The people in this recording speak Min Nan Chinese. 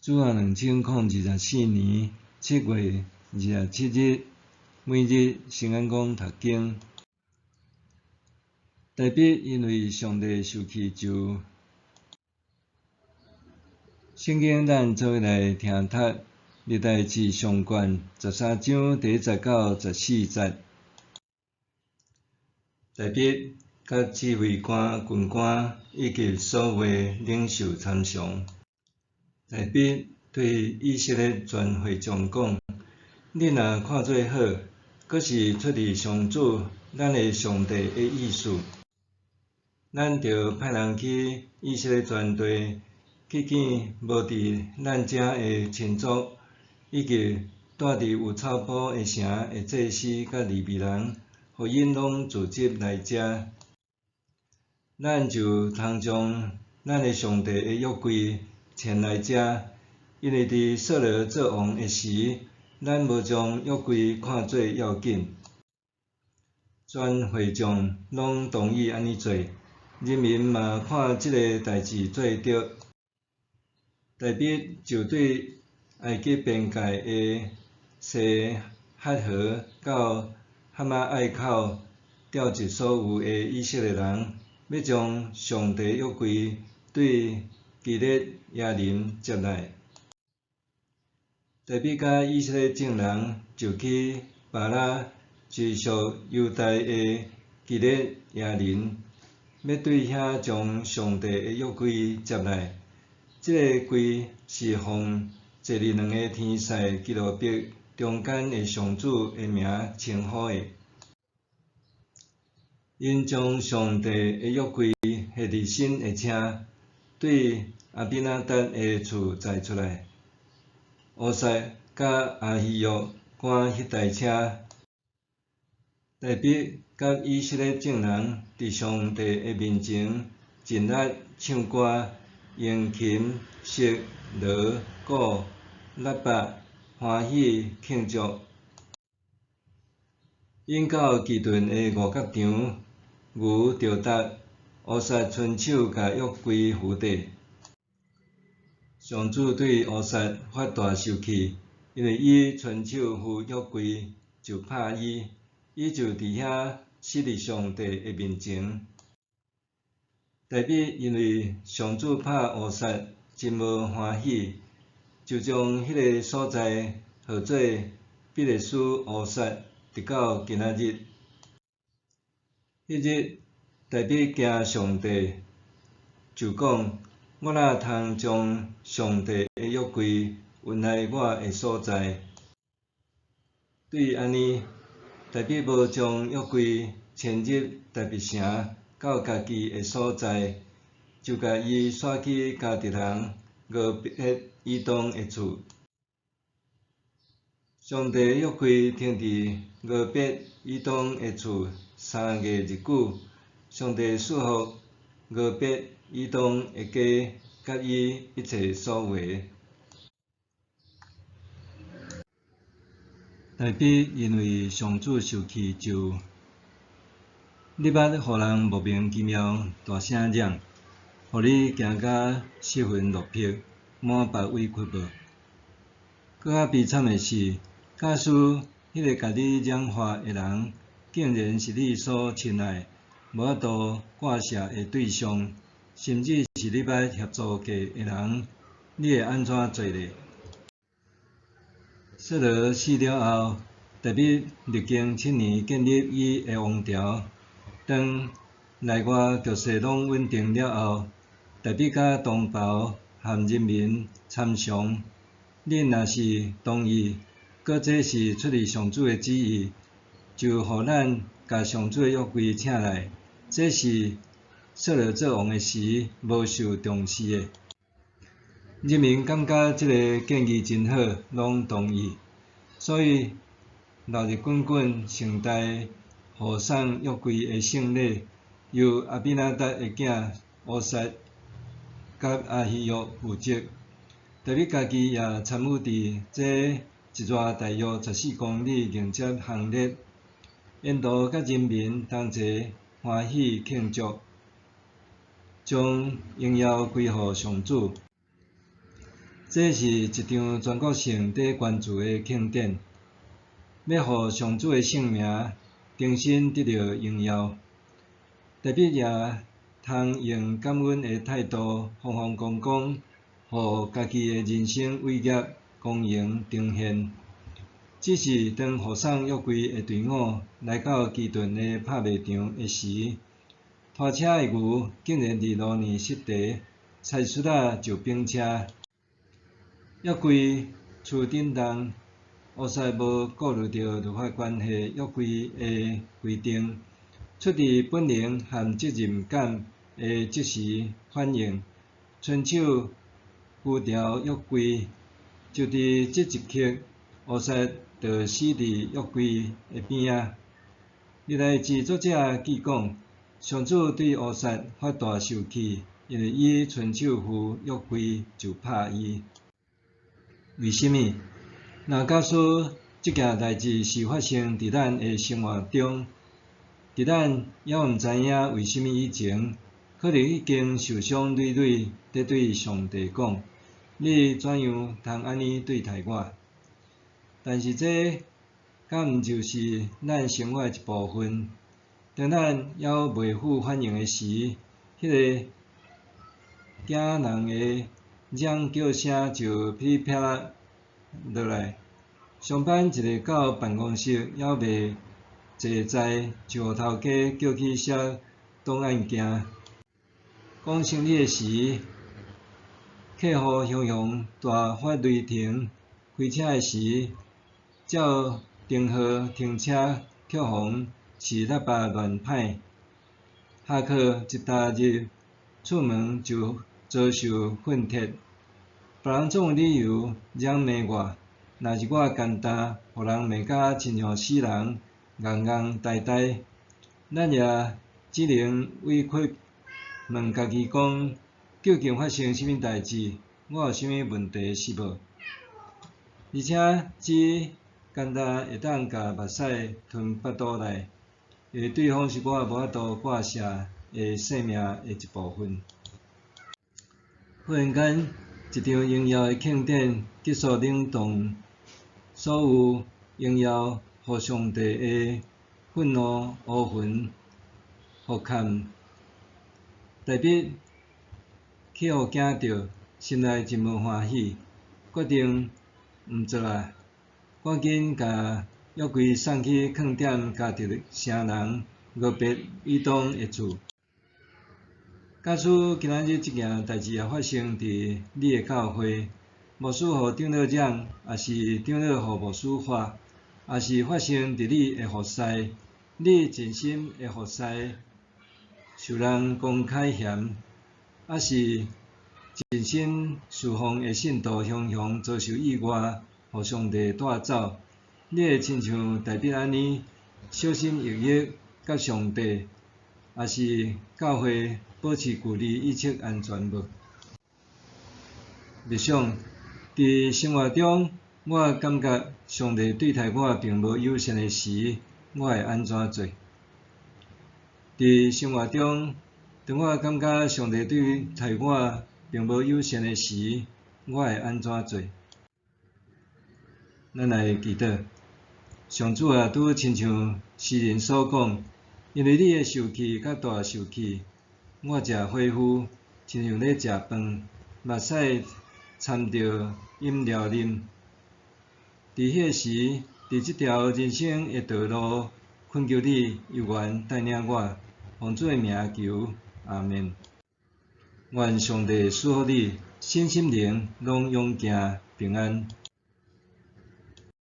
主後2024年7月27日，每日聖安講讀經。大衛因為上帝受氣咒。聖經咱做伙來聽讀歷代志上卷13章第1節到14節。大衛佮指揮官、軍官以及所有的領袖參詳。大衛對以色列全會眾講：恁若看做好，閣是出佇上主咱的上帝的意思，咱著派人去以色列全地，去見無佇咱遮的親族，以及蹛佇有草埔的城的祭司佮利未人，予𪜶攏聚集來遮。咱就通將咱的上帝的約櫃牽來遮，因為佇掃羅做王的時，咱無將約櫃看做要緊。全會眾攏同意按呢做，人民嘛看這个代誌做著。大衛就對埃及邊界的西曷河到哈馬隘口調集所有的以色列人，欲將上帝約櫃對基列耶琳接來。大衛佮以色列眾人就去巴拉，就是屬猶大的基列耶琳，欲對遐將上帝的約櫃接來。這个櫃是奉坐佇兩个天使基路伯中間的上主的名稱呼的。𪜶將上帝的約櫃繫佇新的車，對亞比拿達的厝載出來。烏撒佮亞希約趕彼台車。大衛佮以色列眾人佇上帝的面前盡力唱歌，用琴、瑟、鑼、鼓、喇叭歡喜慶祝。𪜶到基頓的五角場，牛著踏，烏撒伸手共約櫃扶綴。上主對烏撒發大受氣，因為伊伸手扶約櫃，就拍伊，伊就佇遐死佇上帝的面前。大衛因為上主拍烏撒，真無歡喜，就將彼个所在號做比勒斯烏撒，直到今仔日。彼日，大衛驚上帝，就講：我哪通將上帝的約櫃運來我的所在？對按呢，大衛無將約櫃遷入大衛城到家己的所在，就共伊徙去迦特人俄別以東的厝。上帝的約櫃停佇俄別以東的厝3月日久，上帝賜福俄別以東的家佮伊一切所有的。大衛因為上主受氣咒，你捌予人莫名其妙大聲嚷，予你驚甲失魂落魄、滿腹委屈無？閣較悲慘的是，假使彼个共你惹火的人，竟然是你所親愛、無法度割捨的對象，甚至是你捌協助過的人，你會按怎做呢？掃羅死了後，大衛歷經7年建立伊的王朝。當內外局勢攏穩定了後，大衛佮同胞和人民參詳：恁若是同意，閣這是出自上主的旨意，就予咱共上主的約櫃請來。這是掃羅做王的時無受重視的。人民感覺這个建議真好，攏同意，所以鬧熱滾滾盛大護送約櫃的聖禮，由亞比拿達的囝烏撒佮亞希約負責。大衛家己也參與佇這一逝大約14公里迎接行列，沿途佮人民同齊歡喜慶祝，將榮耀歸予上主。這是一場全國性佇關注的慶典，欲予上主的聖名重新得著榮耀。大衛也通用感恩的態度，風風光光，予家己的人生偉業光榮呈現。只是當護送約櫃的隊伍來到基頓的拍賣場的時，拖車的牛竟然佇路呢失蹄，踩出仔就反車。約櫃厝振動，烏撒無顧慮著律法關係約櫃的規定，出自本能和責任感的即時反應，伸手扶牢約櫃，就佇這一刻，烏撒就死佇約櫃的邊仔。歷代志作者記講，上主對烏撒發大受氣，因為伊伸手扶約櫃就拍伊。為啥物？若假使這件代誌是發生佇咱的生活中，佇咱猶毋知影為啥物以前，可能已經受傷累累，佇對上帝講：你怎樣通按呢對待我？但是這敢毋就是咱生活的一部分？當咱猶未付反應的時，彼个驚人的嚷叫聲就噼里啪啦落來。上班一个到辦公室，猶未坐在，就予頭家叫去寫檔案件。講生理的時，客戶雄雄大發雷霆；開車的時，照燈號停車，卻予時喇叭亂拍。下課一踏入厝門就遭受訓斥，別人總有理由嚷罵我，若是我簡單，予人罵甲親像死人，戇戇呆呆。咱也只能委屈問家己講，究竟發生啥物代誌？我有啥物問題是無？而且只簡單會當共目屎吞腹肚內，因為對方是我無法度割捨的生命的一部分。忽然間，一場榮耀的慶典急速冷凍，所有榮耀予上帝的憤怒烏雲覆蓋。大衛去予驚著，心內真無歡喜，決定毋做啊，趕緊共約櫃送去囥踮迦特城人俄別以東的厝。假使今仔日這件代誌也發生佇你的教會，牧師予長老嚷，抑是長老予牧師喝，抑是發生佇你的服侍，你盡心的服侍，受人公開嫌，抑是盡心事奉的信徒雄雄遭受意外，予上帝帶走，你會親像大衛按呢，小心翼翼佮上帝，抑是教會保持距離以策安全無？默想，佇生活中，我感覺上帝對待我並無友善的時，我會按怎做？佇生活中，當我感覺上帝對待我並無友善的時，我會按怎做？咱來祈禱，上主啊，拄親像詩人所講，因為你的受氣較大受氣，我食火夫，親像咧食飯，目屎摻著飲料啉。佇彼个時，佇這條人生的道路，懇求你猶原帶領我，奉主的名求，阿們。願上帝賜福你，身心靈攏勇健平安。